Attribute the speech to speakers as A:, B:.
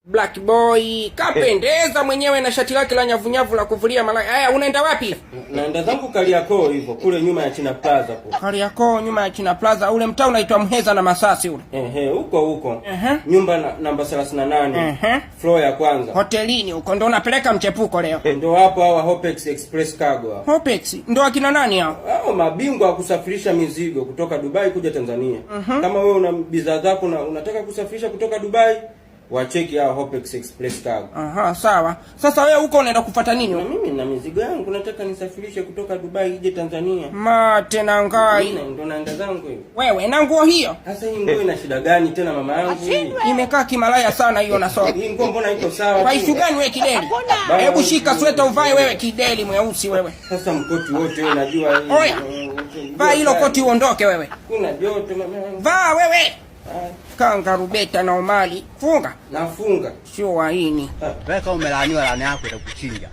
A: Black boy kapendeza mwenyewe na shati lake la nyavunyavu la kuvulia malaya. Haya, unaenda wapi?
B: Naenda zangu Kariakoo hivyo kule nyuma ya China Plaza kule.
A: Kariakoo nyuma ya China Plaza, ule mtaa unaitwa Mheza na Masasi ule.
B: Ehe, huko huko.
A: Ehe.
B: Nyumba namba 38.
A: Ehe.
B: Floor ya kwanza.
A: Hotelini huko ndo unapeleka mchepuko leo.
B: Ndo hapo hawa Hopex Express Cargo hao.
A: Hopex ndo akina nani hao?
B: Hao mabingwa wa kusafirisha mizigo kutoka Dubai kuja Tanzania. Kama wewe una bidhaa zako na unataka kusafirisha kutoka Dubai, wacheki hao Hopex Express Cargo.
A: Aha, sawa. Sasa wewe huko unaenda kufuata nini?
B: Na mimi na mizigo yangu nataka nisafirishe kutoka Dubai ije Tanzania.
A: Mate na ngai.
B: Mimi ndo naenda zangu hiyo.
A: Wewe na nguo hiyo
B: Sasa hii nguo ina shida gani tena, mama yangu hii?
A: Imekaa kimalaya sana hiyo nasoma.
B: Hii nguo mbona iko sawa
A: Kwa
B: tu?
A: issue gani wewe kideli?
B: Bana,
A: Hebu shika sweta uvae wewe kideli mweusi wewe.
B: Sasa mkoti wote wewe unajua hii.
A: Oya. Vaa hilo koti uondoke wewe.
B: Kuna joto, mama yangu.
A: Vaa wewe.
B: Ah,
A: Kanga rubeta na omali. Funga.
B: Nafunga.
A: Sio waini.
C: Wewe kama umelaaniwa, laana yako itakuchinja.